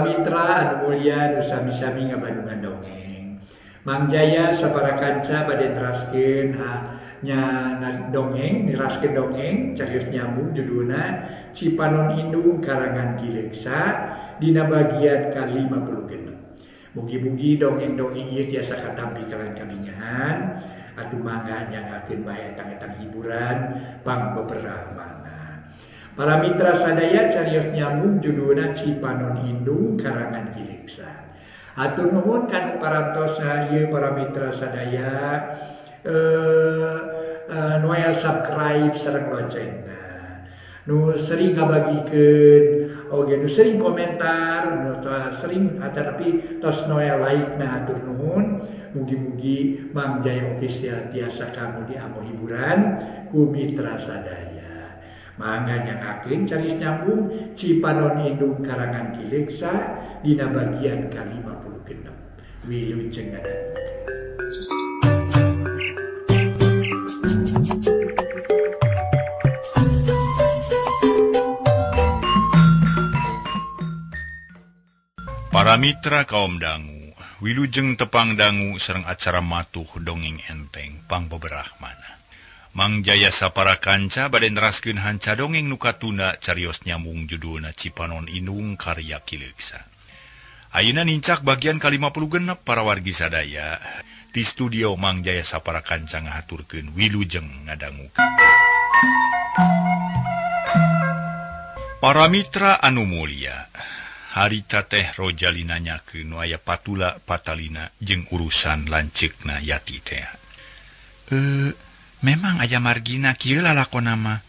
Para mitra anu mulia nu sami-sami ngabandungan dongeng. Mang Jaya sapara kanca bade neraskeun nya dongeng, neraskeun dongeng carios nyambung judulna Cipanon Indung karangan Ki Leuksa dina bagian ka-56. Mugi-mugi dongeng-dongeng ieu tiasa katampi kalayan kabingahan atuh mangga nyangakeun bae etang-etang hiburan pangbeberah mana. Para mitra sadaya carios nyambung judulna Cipanon Indung karangan Ki Leuksa. Hatur nuhun kanu parantosna ieu para mitra sadaya nu aya subscribe sareng loncengna. Nu sering ngabagikeun oge nu sering komentar, nu sering tapi tos nu aya like na hatur nuhun. Mugi-mugi Mang Jaya Official tiasa kanggo diambo hiburan ku mitra sadaya. Mangga nyangakeun carios nyambung Cipanon Indung karangan Ki Leuksa dina bagian ka-56. Wilujeng ngadangukeun. Para mitra kaum dangu, wilujeng tepang dangu sareng acara matuh dongeng enteng pangbeberah mana. Mang Jaya sapara kanca bade neraskeun hanca dongeng nu katunda carios nyambung judulna Cipanon Indung karya Ki Leuksa. Ayeuna nincak bagian ka-56 para wargi sadaya di studio Mang Jaya sapara kanca ngahaturkeun wilujeng ngadangukeun. Para mitra anu mulia, harita teh Rojali nanyakeun nu aya patula patalina jeung urusan lanceukna Yati teh. Memang aya margina kieu lalakona mah.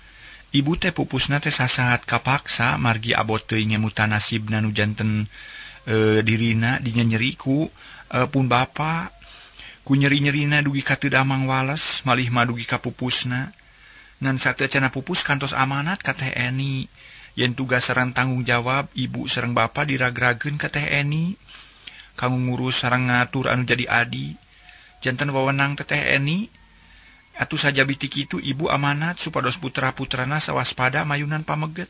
Ibu teh pupusna teh sasaat kapaksa margi abot teuing ngemutan nasibna nu janten dirina dinyenyeriku pun bapa. Ku nyeri-nyerina dugi ka teu damang wales malih mah dugi ka pupusna. Ngan sateuacanna pupus kantos amanat ka Teh Eni. Yen tugas sareng tanggung jawab ibu sareng bapa diragrageun ka Teh Eni. Kanggo ngurus sareng ngatur anu jadi adi. Janten wewenang teh Teh Eni. Atuh saja bitik itu ibu amanat supados putra-putrana sawaspada mayunan pameget.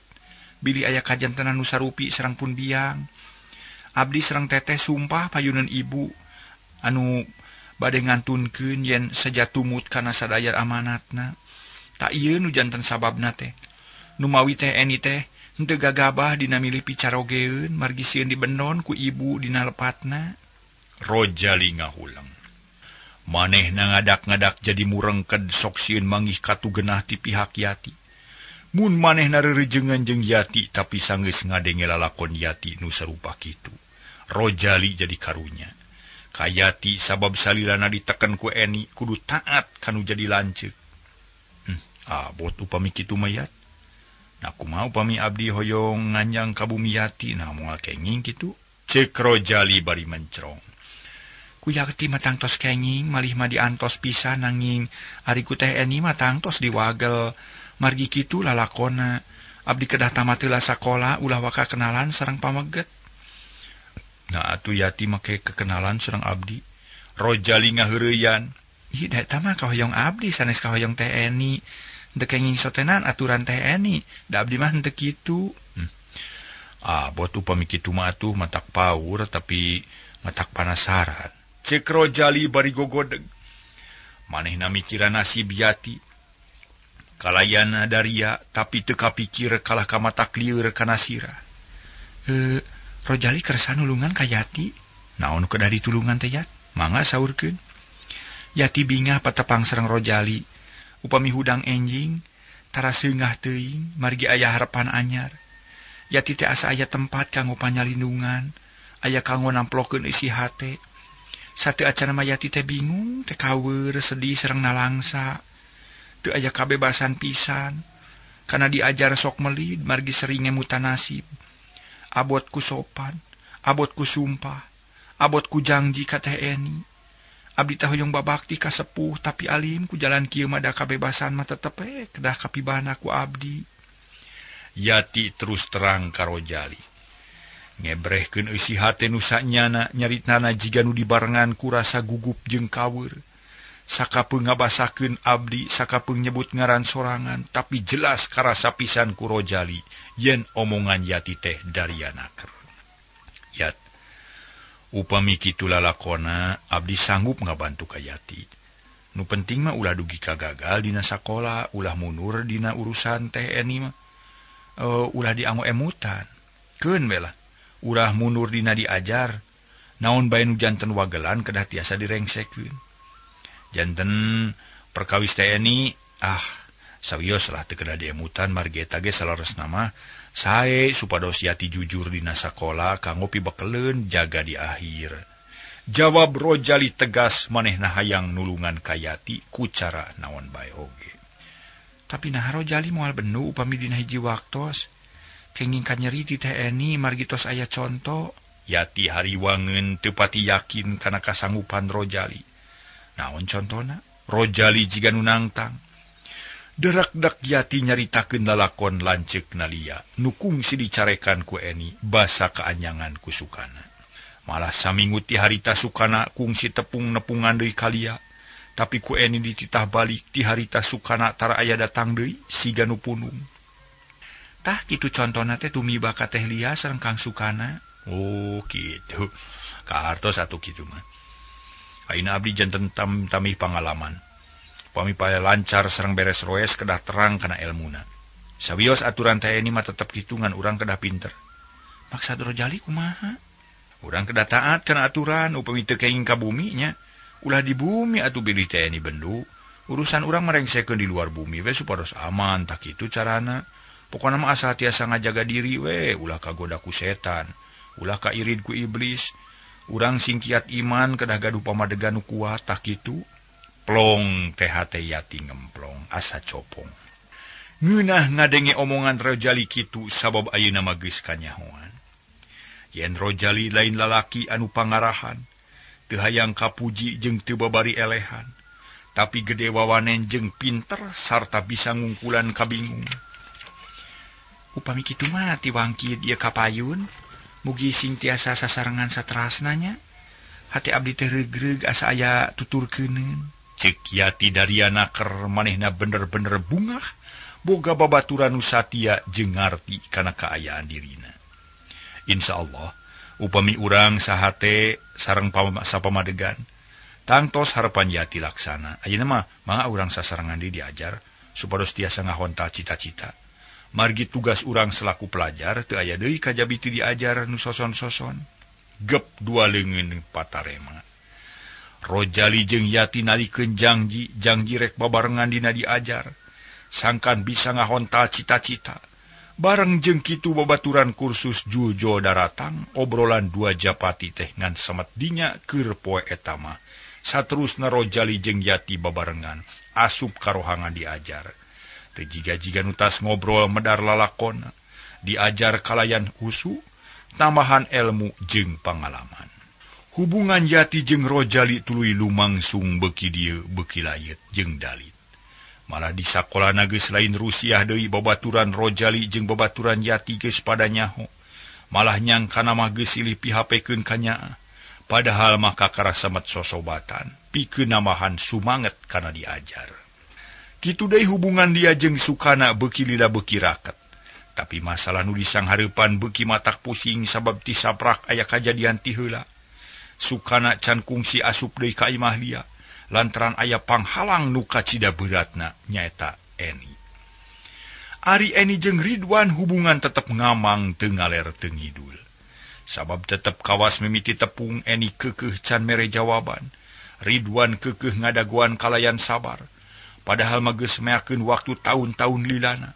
Bilih aya kajantenan nu sarupi sareng pun biang. Abdi sareng teteh sumpah payunan ibu anu bade ngantunkeun yen saja tumut kana sadaya amanatna. Tak ieu nu janten sababna teh. Numawi Teh Eni teh henteu gagabah dina milih picarogeun margi sieun dibendon ku ibu dina lepatna. Rojali ngahuleng. Manehna ngadak-ngadak jadi murengked sok sieun manggih katugenah ti pihak Yati. Mun manehna rerejengan jeung Yati tapi sanggeus ngadenge lalakon Yati nu sarupa kitu. Rojali jadi karunya. Ka Yati sabab salilana diteken ku Eni kudu taat kanu jadi lanceuk. Abot upami kitu mah Yat. Nah kumaha upami abdi hoyong nganjang ka bumi Yati nah moal kenging kitu. Ceuk Rojali bari mencrong. Ku Yati mah tangtos kenging malih mah diantos pisan nanging ari ku Teh Eni mah tangtos diwagel. Margi kitu lalakona. Abdi kedah tamat heula sakola ulah waka kenalan sareng pameget. Nah atuh Yati make kekenalan sareng abdi. Rojali ngaheureyan. Ih da eta mah kahoyong abdi sanes kahoyong Teh Eni. Henteu kenging sotenan aturan Teh Eni. Da abdi mah henteu kitu. Abot upami kitu mah atuh matak paur tapi matak panasaran. Ceuk Rojali bari gogodeg. Manehna mikiran nasib Yati. Kalayana daria tapi teu kapikir kalah ka matak lieur kana sirah. Rojali kersa nulungan ka Yati. Naon nu kedah ditulungan teh Yat? Mangga saurkeun. Yati bingah patepang sareng Rojali. Upami hudang enjing tara seungah teuing margi aya harepan anyar. Yati teh asa aya tempat kanggo panyalindungan, aya kanggo namplokeun isi hate. Sateuacanna mah Yati teh bingung, teh kaweur, sedih sareng nalangsa. Teu aya kabebasan pisan. Kana diajar sok melid margi sering ngemutan nasib. Abot ku sopan, abot ku sumpah, abot ku jangji ka Teh Eni. Abdi teh hoyong babakti ka sepuh tapi alim ku jalan kieu mah da kabebasan mah tetep kedah kapibana ku abdi. Yati terus terang ka Rojali. Ngebrehkeun eusi hate nu sanyana nyaritana jiga nu dibarengan ku rasa gugup jeung kaweur. Sakapeung ngabasakeun abdi, sakapeung nyebut ngaran sorangan, tapi jelas karasa pisan ku Rojali yen omongan Yati teh darianaker. Yat, upami kitu lalakona abdi sanggup ngabantu ka Yati. Nu penting mah ulah dugi ka gagal dina sakola, ulah mundur dina urusan teh Eni mah. Ulah dianggo emutan. Keun we lah. Ulah mundur dina diajar. Naon bae nu janten wagelan kedah tiasa direngsekeun. Janten perkawis teh Eni sawios lah teu kedah diemutan margi eta ge saleresna mah sae supados Yati jujur dina sakola kanggo pibekeleun jaga di akhir. Jawab Rojali tegas manehna hayang nulungan ka Yati ku cara naon bae oge. Tapi nah Rojali moal bennu upami dina hiji waktos kenging kanyeri ti teh Eni margi tos aya conto. Yati hariwangeun teu pati yakin kana kasanggupan Rojali. Naon contona? Rojali jiga nu nangtang. Derak-dak Yati nyaritakeun lalakon lanceuk Lia nu kungsi dicarekan ku Eni basa kaanyangan ku Sukana. Malah saminggu ti harita Sukana kungsi tepung nepungan deui ka Lia, tapi ku Eni dititah balik ti harita Sukana tara aya datang deui siga nu punung. Tah kitu contona teh tumiba ka teh Lia sareng Kang Sukana. Oh kitu. Kahartos atuh kitu mah. Ayeuna abdi janten tamih pangalaman. Pami paya lancar sareng beres roes kedah terang kana elmuna. Sawios aturan teh Eni mah tetep kitu ngan urang kedah pinter. Maksad Rojali kumaha? Urang kedah taat kana aturan upami teu kenging ka bumi nya. Ulah di bumi atuh bilih teh Eni bendu. Urusan urang marengsekeun di luar bumi we supados aman tah kitu carana. Pokona mah asal tiasa ngajaga diri we ulah kagoda ku setan, ulah kairid ku iblis. Urang singkiat iman kedah gaduh pamadegan nu kuat tah kitu. Plong THT Yati ngemplong asa copong. Ngeunah ngadenge omongan Rojali kitu sabab ayeuna mah geus kanyahoan. Yen Rojali lain lalaki anu pangarahan, teu hayang kapuji jeung teu babari elehan, tapi gede wawanen jeung pinter sarta bisa ngungkulan kabingung. Upami kitu mah tiwangkid ieu kapayun, mugi sing tiasa sasarengan saterasna nya. Hate abdi teh regreg asa aya tuturkeuneun. Cek Yati Dariana ker manehna bener-bener bungah boga babaturan nu satia jeung ngarti kana kaayaan dirina. Insyaallah upami urang sahate sareng sapamadegan tangtos harapan Yati laksana. Ayeuna mah mangga urang sasarengan deui diajar supados tiasa ngahontal cita-cita. Margi tugas urang selaku pelajar teu aya deui kajabi teu diajar nu soson-soson. Gep dua leungeun patarema. Rojali jeung Yati nalikeun jangji, jangji rek babarengan dina diajar. Sangkan bisa ngahontal cita-cita. Bareng jeung kitu babaturan kursus Juljo daratang, obrolan dua japati teh ngan semet dinya keur poe eta mah. Saterusna Rojali jeung Yati babarengan asup ka rohangan diajar. Teu jiga-jiga nu tas ngobrol medar lalakona, diajar kalayan husu, tambahan elmu jeung pangalaman. Hubungan Yati jeung Rojali tuluy lumangsung beuki dieu beuki layet jeung dalit. Malah di sakolana geus lain Rusiah deui babaturan Rojali jeung babaturan Yati geus pada nyaho. Malah nyangkana mah geus silih pihapekeun ka nyaah. Padahal mah kakara samet sosobatan, pikeun namahan sumanget kana diajar. Kitu deui hubungan dia jeung Sukana beuki lila beuki raket. Tapi masalah nu disanghareupan beuki matak pusing sabab ti saprak aya kajadian ti heula. Sukana can kungsi asup deui ka imah Lia lantaran aya panghalang nu kacida beratna nyaeta Eni. Ari Eni jeung Ridwan hubungan tetep ngamang teu ngaler teu ngidul. Sabab tetep kawas mimiti tepung Eni keukeuh can mere jawaban. Ridwan keukeuh ngadagoan kalayan sabar. Padahal mah geus meakeun waktu taun-taun lilana.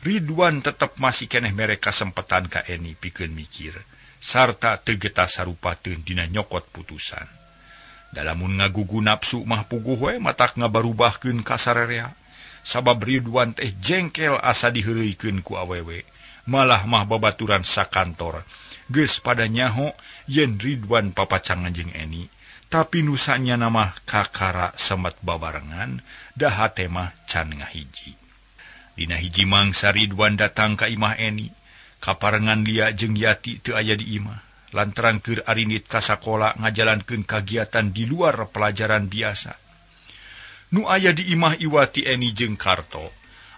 Ridwan tetep masih keneh mere kasempetan ka Eni pikeun mikir sarta teu getas sarupateun dina nyokot putusan. Dalamun ngagugu nafsu mah puguh we matak ngabarubahkeun ka sarerea. Sabab Ridwan teh jengkel asa diheureuykeun ku awewe. Malah mah babaturan sakantor geus pada nyaho yen Ridwan papacangan jeung Eni. Tapi nusanya nama kakara semet babarengan dah hate mah can ngahiji. Dina hiji mangsa Ridwan datang ka imah Eni. Kaparengan Lia jeung Yati teu aya di imah. Lantaran keur arinit ka sakola ngajalankeun kagiatan di luar pelajaran biasa. Nu aya di imah Iwati Eni jeung Karto.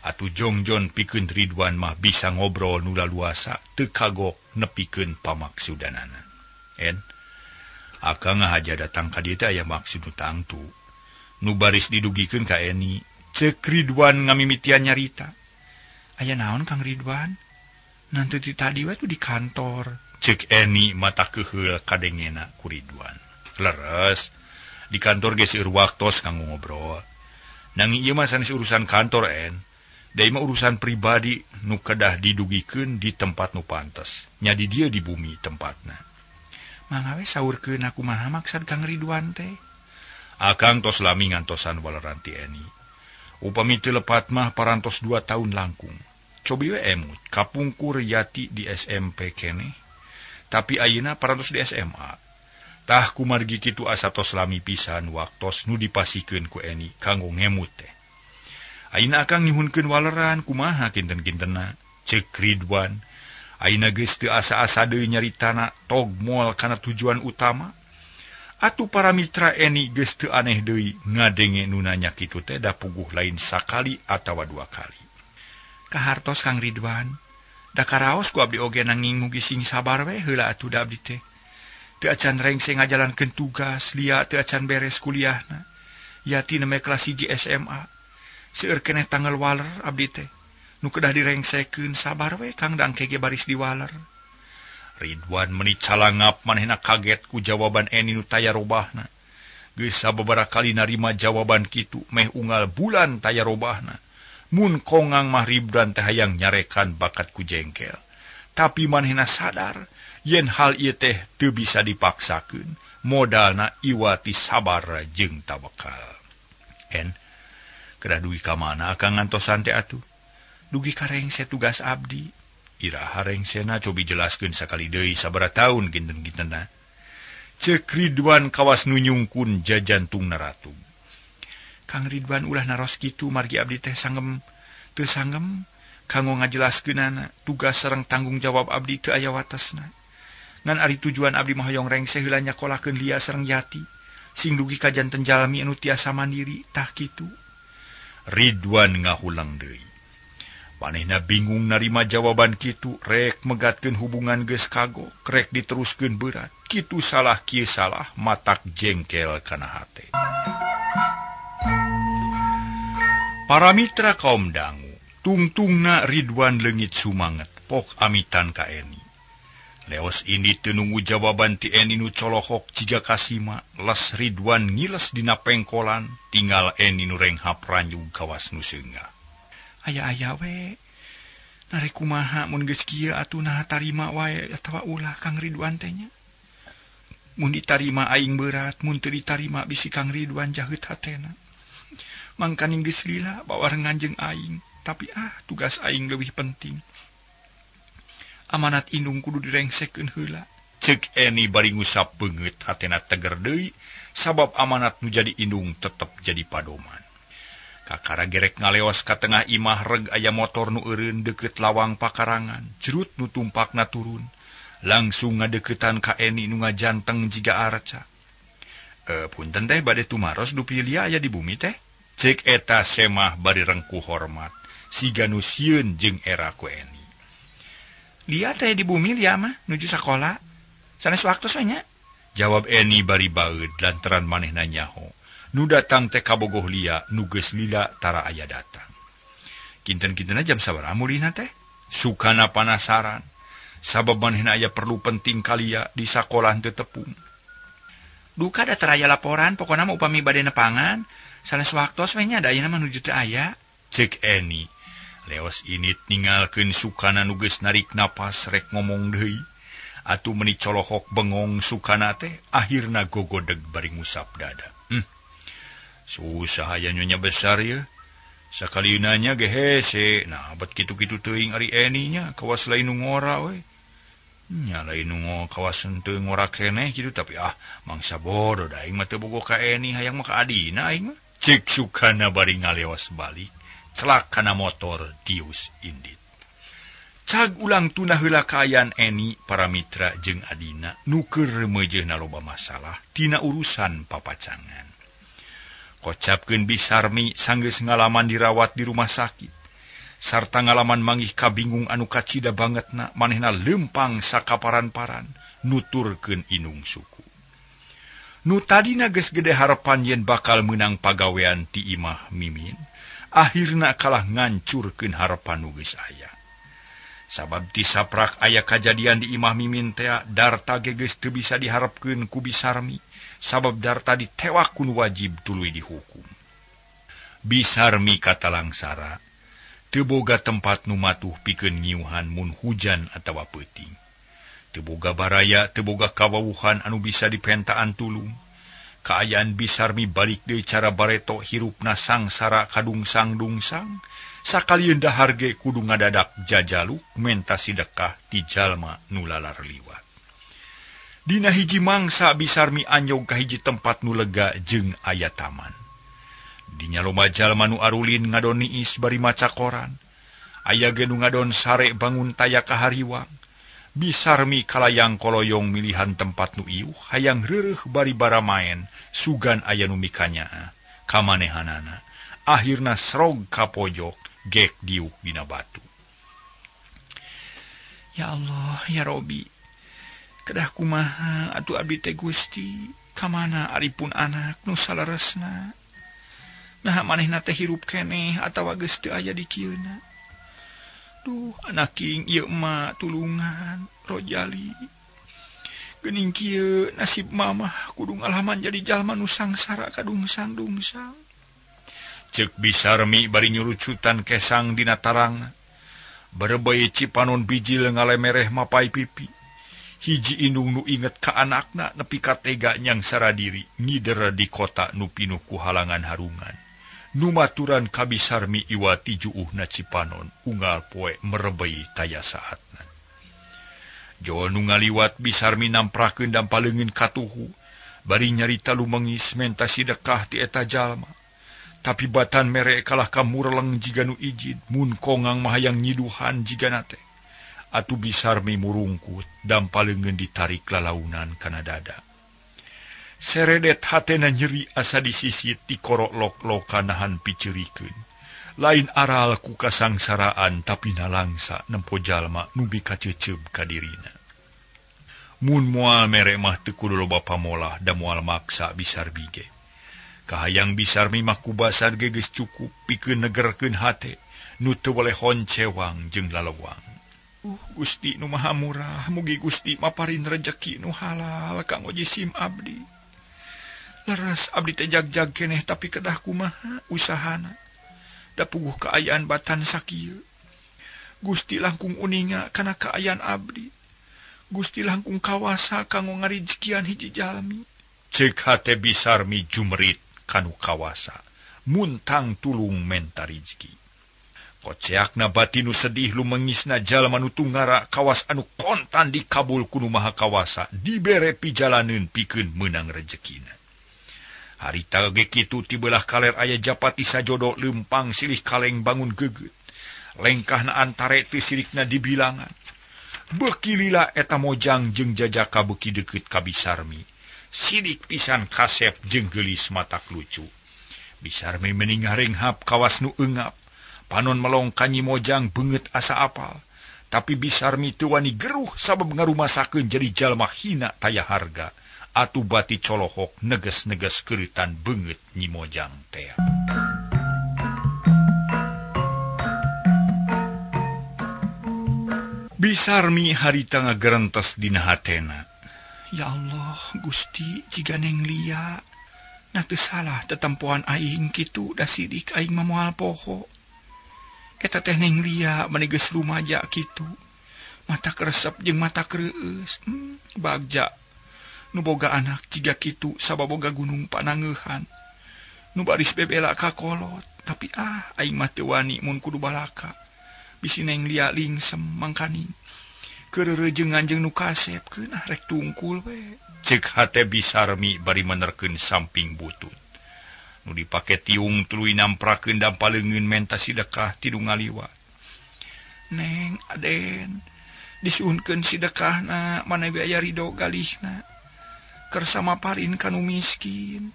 Atuh jongjon pikeun Ridwan mah bisa ngobrol nu laluasa teu kagok nepikeun pamaksudanana. En akang ngahaja datang ka dieu teh aya maksud nu tangtu. Nu baris didugikeun ka Eni. Ceuk Ridwan ngamimitian nyarita. Aya naon Kang Ridwan? Nanti ti tadi we tuh di kantor. Ceuk Eni mata keuheul kadengena ku Ridwan. Leres, di kantor ge seueur waktos kanggo ngobrol. Nanging ieu mah sanes urusan kantor en. Da ieu mah urusan pribadi nu kedah didugikeun di tempat nu pantes. Nya di dieu di bumi tempatna. Mangga we saurkeun kumaha maksad Kang Ridwan teh. Akang tos lami ngantosan waleran ti Eni. Upami teu lepat mah parantos 2 tahun langkung. Cobi we emut kapungkur Yati di SMP keneh. Tapi ayeuna parantos di SMA. Tah kumargi kitu asa tos lami pisan waktos nu dipasikeun ku Eni kanggo ngemut teh. Ayeuna akang nyuhunkeun waleran kumaha kinten-kintenna. Ceuk Ridwan. Ayeuna geus teu asa-asa deui nyaritana tog moal kana tujuan utama. Atuh para mitra Eni geus teu aneh deui ngadenge nu nanya kitu teh da puguh lain sakali atawa 2 kali. Kahartos Kang Ridwan. Da karaos ku abdi oge nanging mugi sing sabar we heula atuh da abdi teh. Teu acan rengse ngajalankeun tugas, lia teu acan beres kuliahna. Yati neme kelas 1 SMA. Seueur keneh tanggal waler abdi teh. Nu kedah direngsekeun sabar we Kang dang kege baris diwaler. Ridwan meni calangap manehna kaget ku jawaban Eni nu taya robahna. Geus sababaraha kali narima jawaban kitu meh unggal bulan taya robahna. Mun kongang mah Ridwan teh hayang nyarekan bakat ku jengkel. Tapi manehna sadar yen hal ieu teh teu bisa dipaksakeun. Modalna iwati sabar jeung tawakal. En kedah dugi ka mana akang ngantosan teh atuh? Dugi ka rengse tugas abdi. Iraha rengsena cobi jelaskeun sakali deui sabaraha taun kinten-kintenna. Ceuk Ridwan kawas nu nyungkun jajantungna ratug. Kang Ridwan ulah naros kitu margi abdi teh sangem teu sangem kanggo ngajelaskeunana tugas sareng tanggung jawab abdi teu aya watesna. Ngan ari tujuan abdi mah hoyong rengse heula nyakolakeun Lia sareng Yati sing dugi ka janten jalmi anu tiasa mandiri tah kitu. Ridwan ngahulang deui. Manehna bingung narima jawaban kitu, rek megatkeun hubungan geus kagok, rek diteruskeun berat. Kitu salah kieu salah, matak jengkel kana hate. Para mitra kaum dangu, tungtungna Ridwan leungit sumanget, pok amitan ka Eni. Leos ini teu nunggu jawaban ti Eni nu colohok jiga kasima, les Ridwan ngiles dina pengkolan, tinggal Eni nu renghap ranjug kawas nu seungah. Aya-aya we, narek kumaha mun geus kieu atuh naha tarima wae atawa ulah Kang Ridwan teh nya. Mun ditarima aing berat, mun teu ditarima bisi Kang Ridwan jaheut hatena. Mangkaning geus lila bawarengan jeung aing, tapi tugas aing leuwih penting. Amanat indung kudu direngsekeun heula. Ceuk Eni bari ngusap beungeut hatena teger deui sabab amanat nu jadi indung tetep jadi padoman. Kakara gerek ngaleos ka tengah imah reg aya motor nu eureun deukeut lawang pakarangan, jerut nu tumpakna turun, langsung ngadeuketan ka Eni nu ngajanteng jiga arca. Punten teh bade tumaros dupi Lia aya di bumi teh? Ceuk eta semah bari rengkuh hormat, siga nu sieun jeung era ku Eni. Lia teh di bumi Lia mah nuju sakola. Sanes waktos we nya? Jawab Eni bari baeud lantaran manehna nyaho. Nu datang teh kabogoh Lia, nu geus lila tara aya datang. Kinten-kintenna jam sabaraha mulihna teh? Sukana panasaran. Sabab manehna aya perlu penting ka Lia di sakolah teu tepung. Duka da teu aya laporan, pokona mah upami bade nepangan, sanes waktos we nya da ayeuna mah nuju teu aya. Ceuk Eni. Leos init ninggalkeun Sukana nu geus narik napas rek ngomong deui. Atuh meni colohok bengong Sukana teh akhirna gogodeg bari ngusap dada. Susah aya nyonya besar ya. Sakali nanya ge hese. Nah, bet kitu-kitu teuing ari Eni nya kawas lain nu ngora we. Nya lain nu kawas henteu ngora keneh kitu tapi mangsa bodoh da aing mah teu bogoh ka Eni hayang mah ka adina aing mah. Ceuk Sukana bari ngalewas balik. Celak kana motor dius indit. Cag ulang tunah heula kaayaan Eni para mitra jeung adina nu keur meujeuna loba masalah tina urusan papacangan. Kocapkeun Bisarmi sanggeus ngalaman dirawat di rumah sakit. Sarta ngalaman manggih kabingung anu kacida bangetna manehna lempang sakaparan-paran nuturkeun inung suku. Nu tadina geus gede harapan yen bakal meunang pagawean ti imah Mimin, akhirna kalah ngancurkeun harapan nu geus aya. Sabab ti saprak aya kajadian di imah Mimin tea Darta ge geus teu bisa diharepkeun ku Bisarmi, sabab Darta ditewak ku nu wajib tuluy dihukum. Bisarmi katalangsara, teu boga tempat nu matuh pikeun ngiuhan mun hujan atawa peuting. Teu boga baraya, teu boga kawawuhan anu bisa dipentaan tulung. Kaayaan Bisarmi balik deui cara bareto hirupna sangsara kadungsang-dungsang, sakalieun dahar ge kudu ngadadak jajaluk menta sidekah ti jalma nu lalar liwat. Dina hiji mangsa Bisarmi anjog ka hiji tempat nu lega jeung aya taman. Dinya loba jalma nu arulin ngadon niis bari maca koran. Aya ge nu ngadon sare bangun taya kahariwang. Bisarmi kalayang koloyong milihan tempat nu iuh hayang reureuh bari baramaen sugan aya nu mikanyaah kamanehanana. Akhirna srog ka pojok gek diuk dina batu. Ya Allah, ya Robi, kedah kumaha atuh abdi teh Gusti, kamana ari pun anak nu saleresna. Nah manehna teh hirup keneh atawa geus teu aya di kieuna. Duh, anak king ieu emak tulungan rojali. Geuning kieu nasib mamah kudu ngalaman jadi jalma nu sangsara kadungsang-dungsang. Ceuk Bisarmi bari nyurucutan kesang dina tarangna. Berebei Cipanon bijil ngalemereh mapai pipi. Hiji indung nu inget ka anakna nepi ka tega nyangsara diri ngider di kota nu pinuh ku halangan harungan. Numaturan ka Bisarmi iwati juuhna Cipanon unggal poe merebei taya saatna. Jol nu ngaliwat Bisarmi namprakeun dampaleungeun katuhu bari nyarita lumengis menta sidekah ti eta jalma. Tapi batan mere kalah ka murleng jiga nu ijid mun kongang mahayang nyiduhan jigana teh. Atuh Bisarmi murungkut dampaleungeun ditarik lalaunan kana dada. Seredet hatena nyeri asa disisit ti korok lok-loka nahan piceurikeun. Lain aral ku kasangsaraan tapi nalangsa nempo jalma nu mikaceuceub ka dirina. Mun moal mere mah teu kudu loba pamolah da moal maksa Bisarmi ge. Kahayang Bisarmi mah kubasan ge geus cukup pikeun negerkeun hate nu teu weleh honcewang jeung lalewang. Gusti nu Maha Murah, mugi Gusti maparin rejeki nu halal kanggo jisim abdi. Leres abdi teh jag-jag keneh tapi kedah kumaha usahana. Da puguh kaayaan batan sakieu. Gusti langkung uninga kana kaayaan abdi. Gusti langkung kawasa kanggo ngarijekian hiji jalmi. Ceuk hate Bisarmi jumrit kanu kawasa, muntang tulung menta rizki. Koceakna batinu sedih lumengisna jalma nu tunggara kawas anu kontan dikabul ku nu Maha Kawasa dibere pijalaneun pikeun meunang rejekina. Harita ge kitu ti beulah kaler aya japati sajodo leumpang silih kaleng bangun geget. Lengkahna antare teu sirikna dibilangan. Beuki lila eta mojang jeung jajaka beuki deukeut ka Bisarmi. Sidik pisan kasep jeung geulis matak lucu. Bisarmi meni ngarenghap kawas nu eungap. Panon melong ka Nyi Mojang beungeut asa apal. Tapi Bisarmi teu wani geruh sabab ngarumasakeun jadi jalma hina taya harga. Atuh bati colohok neges-neges keuritan beungeut Nyi Mojang tea. Bisarmi harita ngagerentes dina hatena. Ya Allah, Gusti, jiga Neng Lia. Nah teu salah tetempoan aing kitu da sidik aing mah moal poho. Eta teh Neng Lia mani geus rumaja kitu. Mata keresep jeung mata kreueus. Bagja. Nu boga anak jiga kitu sababoga gunung panangeuhan. Nu baris bebela ka kolot, tapi aing mah teu wani mun kudu balaka. Bisi Neng Lia lingsem mangkaning. Keureurejengan jeung nu kasep keunah rek tungkul we. Ceuk hate Bisarmi bari menerkeun samping butut. Nu dipake tiung tuluy namprakeun dampaleungeun menta sidekah ti nu ngaliwat. Neng Aden, disuhunkeun sidekahna mana we aya ridho galihna. Kersa maparin kanu miskin.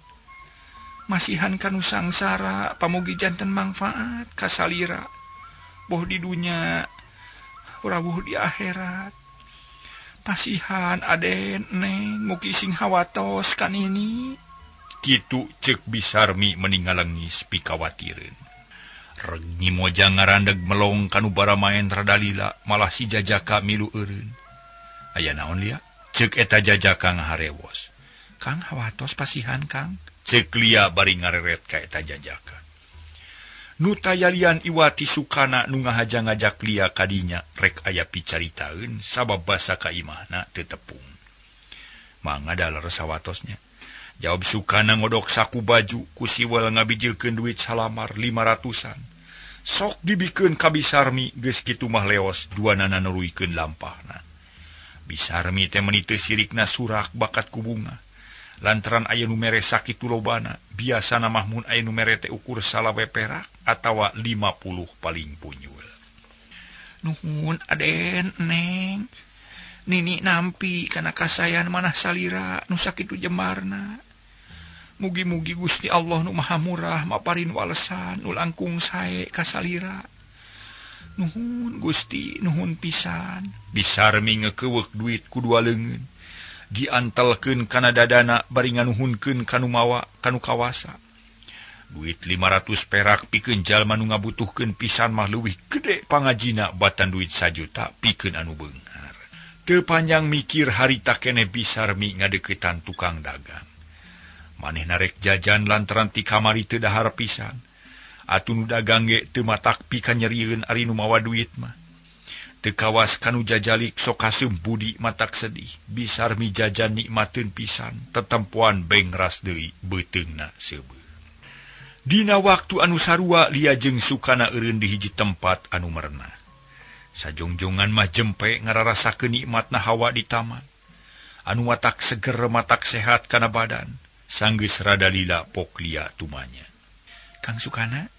Masihan kanu sangsara pamugi janten mangfaat kasalira. Boh di dunya rawuh di akhirat. Pasihan Aden Neng mugi sing hawatos ka Nini. Kitu cek Bisarmi meningalengis pikawatireun. Reg Nyi Moja ngarandeg melong kanu baramaen rada lila malah si jajaka milu eureun. Aya naon Lia? Cek eta jajaka ngaharewos. Kang hawatos pasihan Kang. Cek Lia bari ngareret ka eta jajaka. Nu tayalian Iwati Sukana nu ngahaja ngajak Lia kadinya rek aya picaritaeun sabab basa ka imahna teu tepung. Mangga da leres sawatosnya. Jawab Sukana ngodok saku baju ku siwel ngabijilkeun duit salamar 500-an. Sok dibikeun ka Bisarmi geus kitu mah leos duanana nuluykeun lampahna. Bisarmi teh meuni teu sirikna surak bakat ku bunga. Lantaran aya nu mere sakitu lobana, biasana mah mun aya nu mere teh ukur salawe perak atawa 50 paling punyul. Nuhun Aden Neng. Nini nampi kana kasayan manah salira nu sakitu jembarna. Mugi-mugi Gusti Allah nu Maha Murah maparin walesan nu langkung sae ka salira. Nuhun Gusti, nuhun pisan. Bisarmi ngekeuweuk duit ku dua leungeun. Diantelkeun kana dadana bari nganuhunkeun kanu mawa kanu kawasa. Duit 500 perak pikeun jalma nu ngabutuhkeun pisan mah leuwih gede pangajina batan duit 1 juta pikeun anu beunghar. Teu panjang mikir harita keneh Bisarmi ngadeuketan tukang dagang. Manehna rek jajan lantaran ti kamari teu dahar pisan. Atuh nu dagang ge teu matak pikanyerieun ari nu mawa duit mah. Teu kawas kanu jajalik sok kaseum budi matak sedih. Bisarmi jajan nikmateun pisan, tetempoan bengras deui beuteungna seubeuh. Dina waktu anu sarua Lia jeung Sukana eureun di hiji tempat anu merenah. Sajongjongan mah jempe ngararasakeun nikmatna hawa di taman. Anu matak seger matak sehat kana badan. Sanggeus rada lila pok Lia tumanya. Kang Sukana,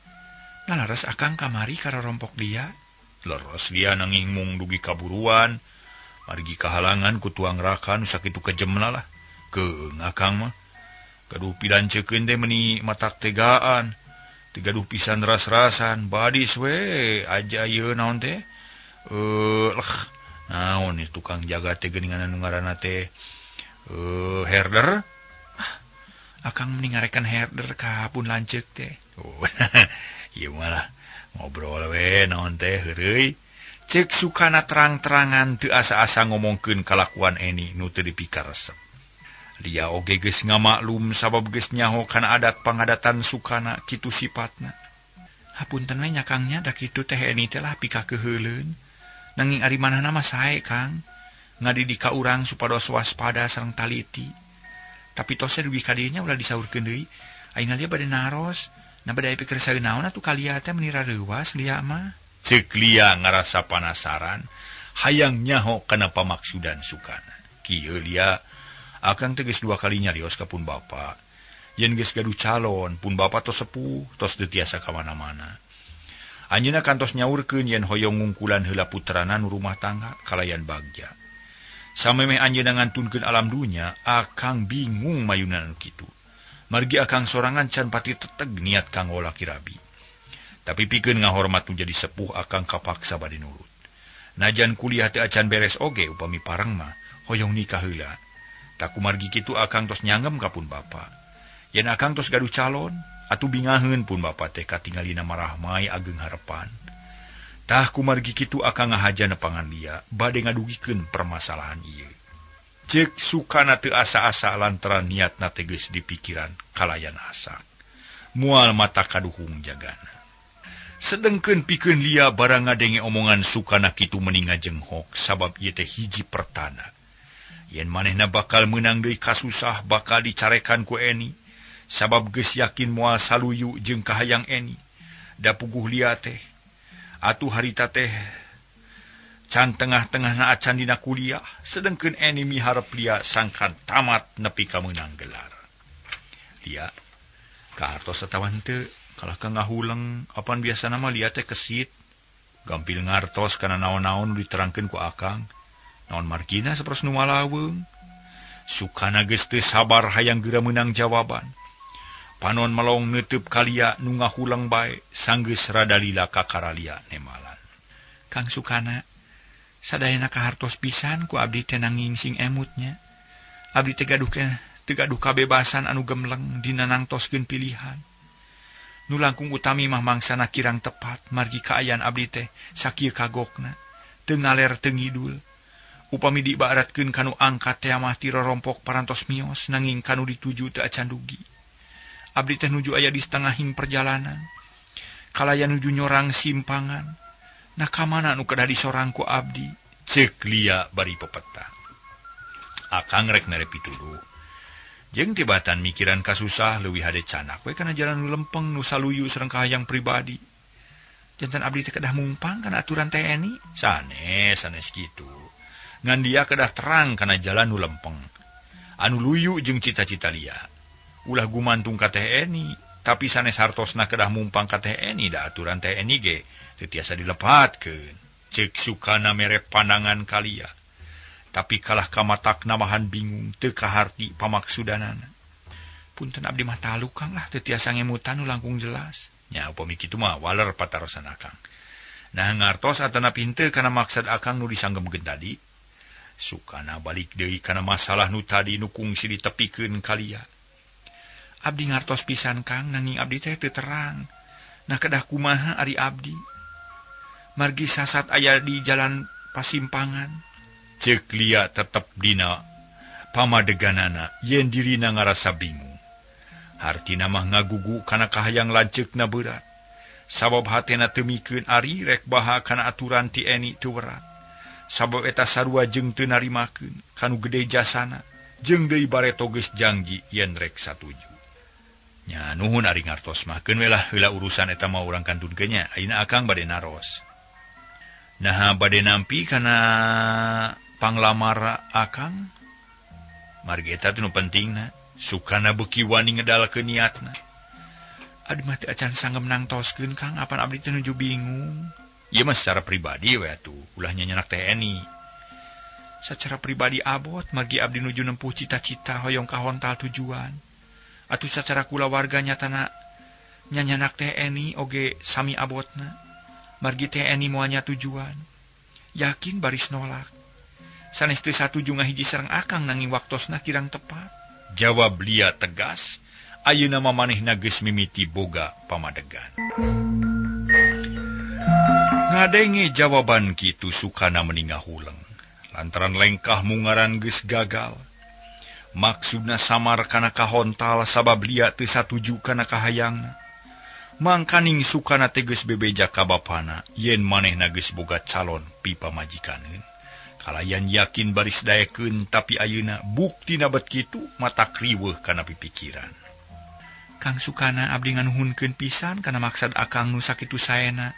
nalaras akang kamari kararompok Lia? Leres Lia nanging mung dugi kaburuan. Margi kahalangan ku tuang raka nu sakitu kejemna lah. Keung akang mah. Gaduh pilancekeun teh meuni matak tegaan. Teu gaduh pisan ras-rasan. Badis we aja ieu naon teh? Leh, naon nih tukang jaga teh geuningan anu ngaranna teh herder. Akang mending ngarekan herder ka pun lanceuk teh. Oh, ieu malah ngobrol we naon teh heureuy. Cek Sukana terang-terangan teu asa-asa ngomongkeun kalakuan Eni nu teu dipikaresep. Lia oge geus ngamaklum sabab geus nyaho kana adat pangadatan Sukana kitu sipatna. Hapunten we nya Kang nya da kitu teh Eni teh lah pikakeuheuleun. Nanging ari manehna mah sae Kang. Ngadidik ka urang supados waspada sareng taliti. Tapi tos dugi ka dieu nya ulah disaurkeun deui. Ayeuna Lia bade naros. Nah bade aya pikir saeun naon atuh ka Lia teh meuni rareuwas Lia mah. Ceuk Lia ngarasa panasaran, hayang nyaho kana pamaksudan Sukana. Kieu Lia, akang teh geus 2 kali nyarios ka pun bapa. Yen geus gaduh calon, pun bapa tos sepuh, tos teu tiasa ka mana-mana. Anjeunna kantos nyaurkeun yen hoyong ngungkulan heula putrana nu rumah tangga kalayan bagja. Samemeh anjeunna ngantunkeun alam dunya, akang bingung mayunan anu kitu. Margi akang sorangan can pati teteg niat kanggo laki rabi. Tapi pikeun ngahormat nu jadi sepuh akang kapaksa bade nurut. Najan kuliah teu acan beres oge upami pareng mah hoyong nikah heula. Tak kumargi kitu akang tos nyanggem ka pun bapa. Yen akang tos gaduh calon, atuh bingaheun pun bapa teh katingalina marahmai ageng harepan. Tah kumargi kitu akang ngahaja nepangan Lia bade ngadugikeun permasalahan ieu. Cek Sukana teu asa-asa lantaran niatna teh geus dipikiran kalayan asak. Moal mata kaduhung jagana. Sedengkeun pikeun Lia barang ngadenge omongan Sukana kitu meni ngajenghok sabab ieu teh hiji pertanda. Yen manehna bakal meunang deui kasusah bakal dicarekan ku Eni sabab geus yakin moal saluyu jeung kahayang Eni. Da puguh Lia teh atuh harita teh can tengah-tengahna acan dina kuliah, sedengkeun Eni miharep Lia sangkan tamat nepi ka meunang gelar. Lia kahartos atawa henteu kalah ka ngahuleng apan biasana mah Lia teh kesit gampil ngartos kana naon-naon nu diterangkeun ku akang. Naon margina sapertos nu malaweung. Sukana geus teu sabar hayang geura meunang jawaban. Panon melong neuteub ka Lia nu ngahuleng bae sanggeus rada lila kakara Lia nemalan. Kang Sukana sadayana kahartos pisan ku abdi teh nanging sing emutnya. Abdi teh gaduh kabebasan anu gemleng dina nangtoskeun pilihan. Nu langkung utami mah mangsana kirang tepat margi kaayaan abdi teh sakieu kagokna, teu ngaler teu ngidul. Upami diibaratkeun kanu angkat teh mah ti rorompok parantos mios nanging kanu dituju teu acan dugi. Abdi teh nuju aya di setengahing perjalanan. Kalayan nuju nyorang simpangan. Nah kamana nu kedah disorang ku abdi? Ceuk Lia bari pepeta. Akang rek mere pituduh. Jeung tibatan mikiran kasusah leuwih hade canak we kana jalan nu lempeng nu saluyu sareng kahayang pribadi. Jantan abdi teh kedah mungpang kana aturan TNI? Sanes, sanes kitu. Ngan dia kedah terang kana jalan nu lempeng. Anu luyu jeung cita-cita Lia. Ulah gumantung ka TNI, tapi sanes hartosna kedah mumpang ka TNI da aturan TNI ge teu tiasa dilepatkeun. Ceuk Sukana mere pandangan ka Lia. Tapi kalah kamatak namahan bingung teu kaharti pamaksudanana. Punten abdi mah talu Kang lah teu tiasa ngemutan nu langkung jelas. Nya upami kitu mah waler patarosan akang. Nah ngartos atanapi henteu kana maksad akang nu disanggemkeun tadi. Sukana balik deui kana masalah nu tadi nu kungsi ditepikeun ka Lia. Abdi ngartos pisan Kang nanging abdi teh teu terang. Nah kedah kumaha ari abdi? Margi sasat aya di jalan pasimpangan. Ceuk Lia tetep dina pamadeganana yen dirina ngarasa bingung. Hartina mah ngagugu kana kahayang lanceukna berat. Sabab hatena teu mikeun ari rek baha kana aturan ti TNI teu berat. Sabab eta sarua jeung teu narimakeun kanu gede jasana jeung deui bareto geus janji yen rek satuju. Nya nuhun ari ngartos mah keun we lah heula urusan eta mah urang kantunkeun nya. Ayeuna akang bade naros. Naha bade nampi kana panglamar akang? Margi eta teh nu pentingna. Sukana beuki wani ngedalkeun niatna. Aduh mah teu acan sanggem nangtoskeun Kang, apan abdi teh nuju bingung. Ieu mah secara pribadi we atuh, ulah nyanyanak TNI. Secara pribadi abot margi abdi nuju nempuh cita-cita hoyong kahontal tujuan. Atuh secara kulawarga nyatana nyanyanak TNI oge sami abotna. Margi TNI moalnya tujuan. Yakin baris nolak. Sanes teu satuju ngahiji sareng akang nanging waktosna kirang tepat. Jawab Lia tegas, ayeuna mah manehna geus mimiti boga pamadegan. Ngadenge jawaban kitu Sukana meni ngahuleng. Lantaran lengkah mungaran geus gagal. Maksudna samar kana kahontal sabab Lia teu satuju kana kahayangna. Mangkaning Sukana teh geus bebeja ka bapana yen manehna geus boga calon pipamajikaneun. Kalayan yakin baris daekeun tapi ayeuna buktina bet kitu mata kriweuh kana pipikiran. Kang Sukana abdi nganuhunkeun pisan kana maksad akang nu sakitu saena.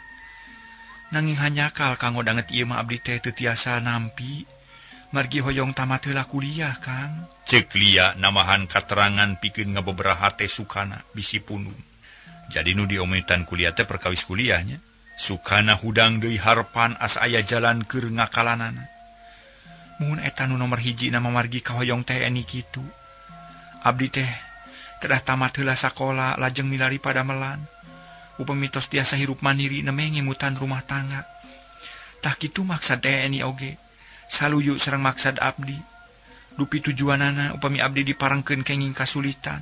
Nanging hanyakal kanggo danget ieu mah abdi teh teu tiasa nampi. Margi hoyong tamat heula kuliah Kang. Ceuk Lia namahan katerangan pikeun ngabeberaha teh Sukana bisi pundung. Jadi nu diometan kuliah teh perkawis kuliahnya. Sukana hudang deui harepan asa aya jalan keur ngakalanana. Mun eta nu nomor hiji nama margi kahoyong TNI kitu. Abdi teh kedah tamat heula sakola lajeng milari padamelan. Upami tos tiasa hirup mandiri nemeh ngemutan rumah tangga. Tah kitu maksad TNI oge. Saluyu sareng maksad abdi. Dupi tujuanana upami abdi diparengkeun kenging kasulitan.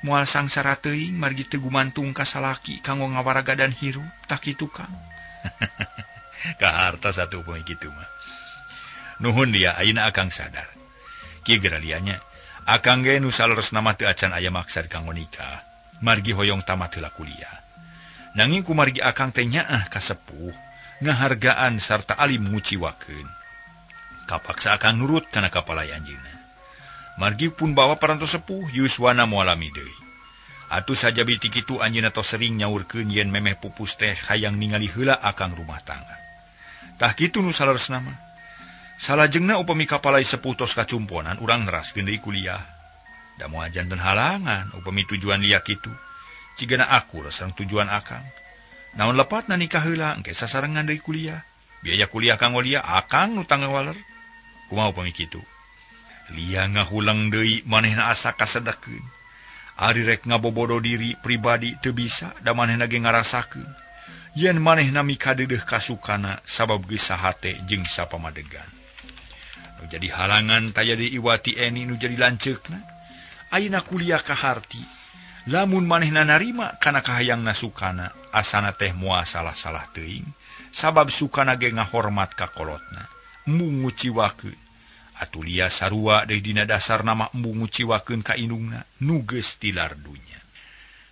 Moal sangsara teuing margi teu gumantung ka salaki kanggo ngawaragadan hirup. Tah kitu Kang. Kaharta satu upami kitu mah. Nuhun dia ayeuna akang sadar. Kieu geura lianya, akang ge nu saleresna mah teu acan aya maksad kanggo nikah. Margi hoyong tamat heula kuliah. Nanging kumargi akang teh nyaah ka sepuh, ngahargaan sarta alim nguciwakeun. Kapaksa akang nurut kana kapalai anjeunna. Margi pun bawa parantos sepuh yuswana moal lami deui. Atuh sajabi ti kitu anjeunna tos sering nyaurkeun yen memeh pupus teh hayang ningali heula akang rumah tangga. Tah kitu nu saleresna mah. Salajengna upami kapalai sepuh tos kacumponan urang neraskeun deui kuliah. Da moal janten halangan upami tujuan lia kitu. Cigana akur sareng tujuan akang. Naon lepatna nikah heula engke sasarengan deui kuliah. Biaya kuliah kanggo lia akang nu tanggawaler. Kumaha upami kitu? Lia ngahuleng deui manehna asa kasedekeun. Ari rek ngabobodo diri pribadi teu bisa da manehna ge ngarasakeun. Yen manehna mikadeudeuh ka Sukana sabab geus sahate jeung sapamadegan. Nu jadi halangan taya deui Iwati Eni nu jadi lanceukna. Ayeuna kuliah kaharti. Lamun manehna narima kana kahayangna Sukana, asana teh moal salah-salah teuing sabab Sukana ge ngahormat ka kolotna. Embung nguciwakeun. Atuh Lia sarua deui dina dasar nama embung nguciwakeun ka indungna nu geus tilar dunya.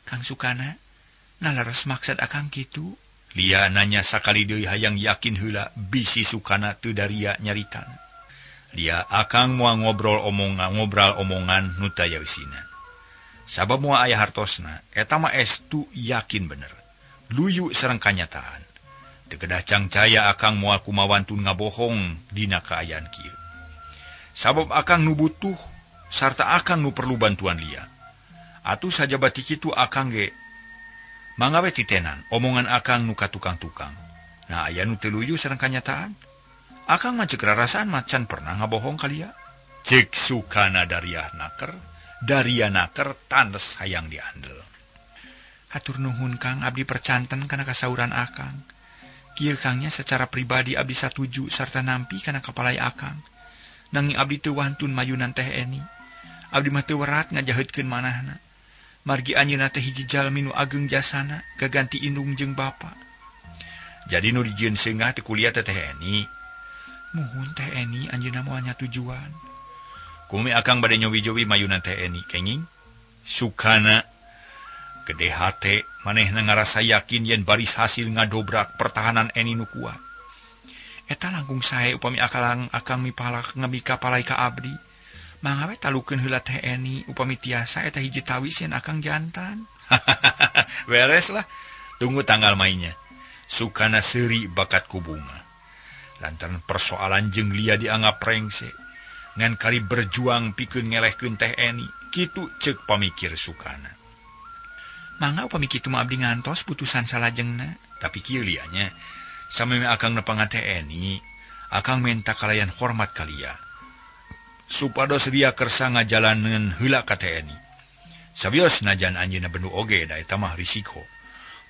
Kang Sukana, nalaras maksad akang kitu? Lia nanya sakali deui hayang yakin heula bisi Sukana teu daria nyaritana. Lia akang moal ngobrol omongan nu taya eusina. Sabab moal aya hartosna, eta mah estu yakin bener. Luyu sareng kanyataan. Teu kedah cangcaya akang moal kumawantun ngabohong dina kaayaan kieu. Sabab akang nu butuh sarta akang nu perlu bantuan Lia. Atuh sajabati kitu akang ge mangga we titenan omongan akang nu ka tukang-tukang. Nah aya nu teu luyu sareng kanyataan. Akang mah ceuk rarasaan macan pernah ngabohong ka Lia. Ceuk Sukana daria naker tanes hayang diandel. Hatur nuhun Kang, abdi percanten kana kasauran akang. Kieu Kangnya secara pribadi abdi satuju sarta nampi kana kapalai akang. Nanging abdi teu wantun mayunan Teh Eni. Abdi mah teu werat ngajaheutkeun manahna. Margi anjeunna teh hiji jalmi nu ageng jasana gaganti indung jeung bapa. Jadi nu dijieun seungah teh kuliah teh Teh Eni. Muhun Teh Eni anjeunna moal nyatujuan. Kumi akang bade nyowi-jowi mayunan Teh Eni kenging. Sukana gede hate manehna ngarasa yakin yen baris hasil ngadobrak pertahanan Eni nu kuat. Eta langkung sae upami akalang akang mipalak ngamika palai ka abdi. Mangga we talukeun heula Teh Eni upami tiasa eta hiji tawis yen akang jantan. Beres lah. Tunggu tanggal mainnya. Sukana seuri bakat ku bunga. Lantaran persoalan jeung Lia dianggap rengse. Ngan kali berjuang pikeun ngelehkeun Teh Eni, kitu ceuk pamikir Sukana. Mangga upami kitu mah abdi ngantos putusan salajengna. Tapi kieu Lianya, sameme akang nepangan Teh Eni, akang menta kalayan hormat ka Lia. Supados Lia kersa ngajalaneun heula ka Teh Eni. Sabios najan anjeunna bendu oge da eta mah risiko.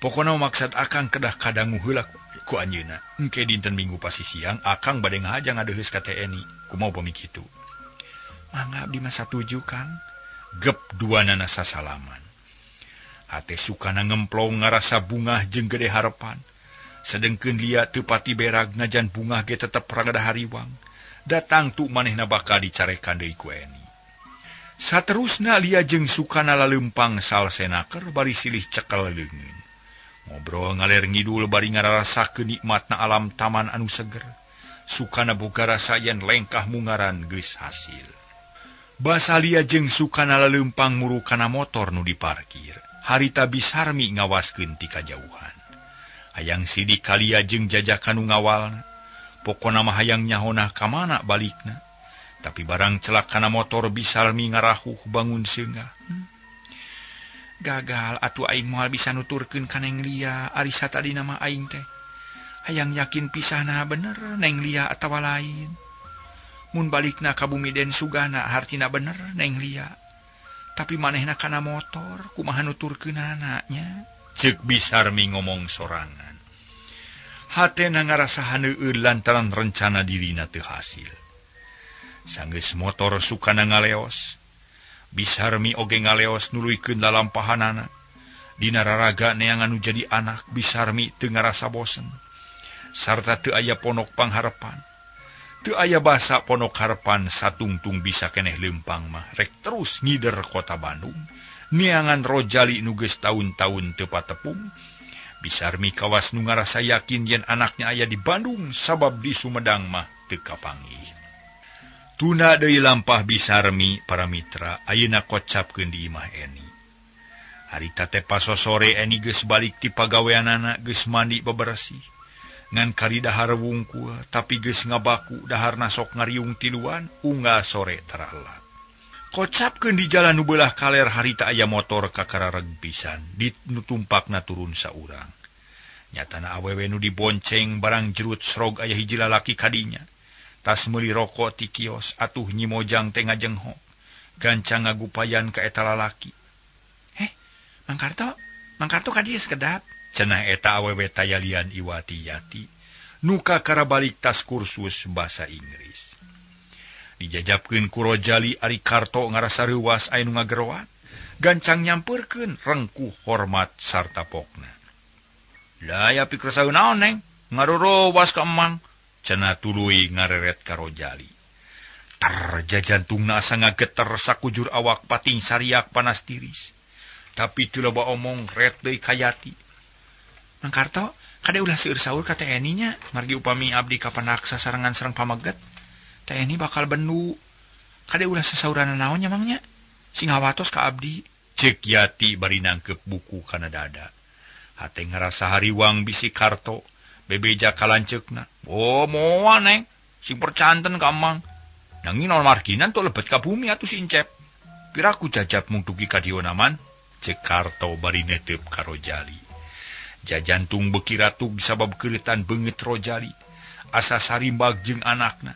Pokona maksad akang kedah kadangu heula ku anjeunna. Engke dinten Minggu pasti siang akang bade ngahaja ngadeuheus ka Teh Eni. Kumaha upami kitu? Mangga abdi mah satuju Kang. Gep duanana sasalaman. Hate Sukana ngemplong ngarasa bungah jeung gede harepan. Sedengkeun Lia teu pati berag najan bungah ge tetep rada hariwang. Datang tu manehna bakal dicarekan deui ku Eni. Saterusna Lia jeung Sukana laleumpang salsenaker bari silih cekel leungeun. Ngobrol ngaler ngidul bari ngararasakeun nikmatna alam taman anu seger. Sukana boga rasa yen lengkah mungaran geus hasil. Basa Lia jeung Sukana laleumpang muru kana motor nu diparkir. Harita Bisarmi ngawaskeun ti kajauhan. Hayang sidik ka Lia jeung jajakan nu ngawalna. Pokona mah hayang nyahonah ka mana balikna. Tapi barang celak kana motor Bisarmi ngarahuh bangun seungah. Gagal atuh aing moal bisa nuturkeun ka Neng Lia ari satadina mah aing teh. Hayang yakin pisahna bener Neng Lia atawa lain. Mun balikna ka bumi Den Sugana hartina bener Neng Lia. Tapi manehna kana motor kumaha nuturkeunana nya. Ceuk Bisarmi ngomong sorangan. Hatena ngarasa haneueun lantaran rencana dirina teu hasil. Sanggeus motor Sukana ngaleos. Bisarmi oge ngaleos nuluykeun lalampahanana. Dina raraga neangan nu jadi anak Bisarmi teu ngarasa bosen. Sarta teu aya ponok pangharepan. Teu aya basa ponok harepan satungtung bisa keneh leumpang mah rek terus ngider kota Bandung. Neangan rojali nu geus taun-taun teu patepung. Bisarmi kawas nu ngarasa yakin yen anaknya aya di Bandung sabab di Sumedang mah teu kapanggih. Tuna deui lampah Bisarmi para mitra ayeuna kocapkeun di imah Eni. Harita teh pasosore Eni geus balik ti pagaweanana geus mandi bebersih. Ngan kari dahar wungkul tapi geus ngabaku daharna sok ngariung tiluan unggal sore taralat. Kocapkeun di jalan nu beulah kaler harita aya motor kakarareg pisan di nu tumpakna turun saurang. Nyatana awewe nu dibonceng barang jerut srog aya hiji lalaki kadinya. Tas meuli rokok ti kios atuh Nyi Mojang teh ngajengho. Gancang ngagupayan ka eta lalaki. Mang Karto, Mang Karto ka dieu sekedap. Cenah eta awewe tayalian Iwati Yati nu kakara balik tas kursus basa Inggris. Dijajabkeun ku Rojali ari Karto ngarasa reuwas aya nu ngageroan, gancang nyampeurkeun rengkuh hormat sarta pokna. Lah ya pikir saeun naon neng, ngarorowas ka emang, cenah tuluy ngareret ka Rojali. Tarja jantungna asa ngageter sakujur awak pating sariak panas tiris. Tapi teu loba omong ret deui ka Yati. Mang Karto, kade ulah seueur saur ka TNI nya, margi upami abdi kapandak sasarengan sareng pameget. TNI bakal bendu. Kade ulah sasaurana naon nya mang nya? Sing hawatos ka abdi. Cek Yati bari nangkep buku kana dada. Hate ngarasa hariwang bisi Karto, bebeja ka lanceukna. Oh, moal neng, sing percanten ka emang. Nanging naon marginan tok lebet ka bumi atuh si Encep. Piraku jajab mung dugi ka dieu naman? Cek Karto bari netep ka Rojali. Jajantung beuki ratug sabab keureutan beungeut Rojali. Asa sarimbag jeung anakna.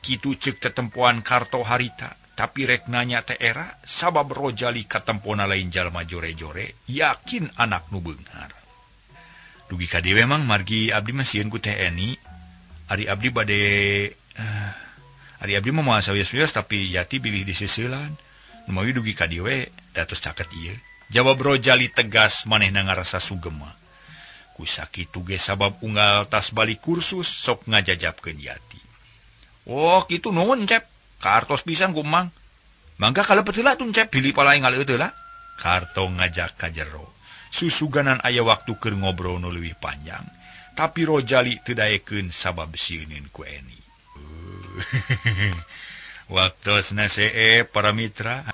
Kitu ceuk tetempoan Karto harita, tapi rek nanya teh era sabab Rojali katempona lain jalma jore-jore, yakin anak nu beunghar. Dugi ka dieu mang margi abdi mah sieun ku Teh Eni. Ari abdi bade ari abdi mah moal sawios-wios tapi Yati bilih diseuselan. Numawi dugi ka dieu we datos caket ieu. Jawab Rojali tegas manehna ngarasa sugema. Ku sakitu ge sabab unggal tas balik kursus sok ngajajabkeun Yati. Oh, kitu nuhun, Cep. Kartos pisan ku Mang. Mangga kalepet heula tun, Cep, bilih palae ngaleut heula. Karto ngajak ka jero. Susuganan aya waktu keur ngobrol nu leuwih panjang, tapi Rojali teu daekeun sabab sieuneun ku Eni. Waktosna see para mitra.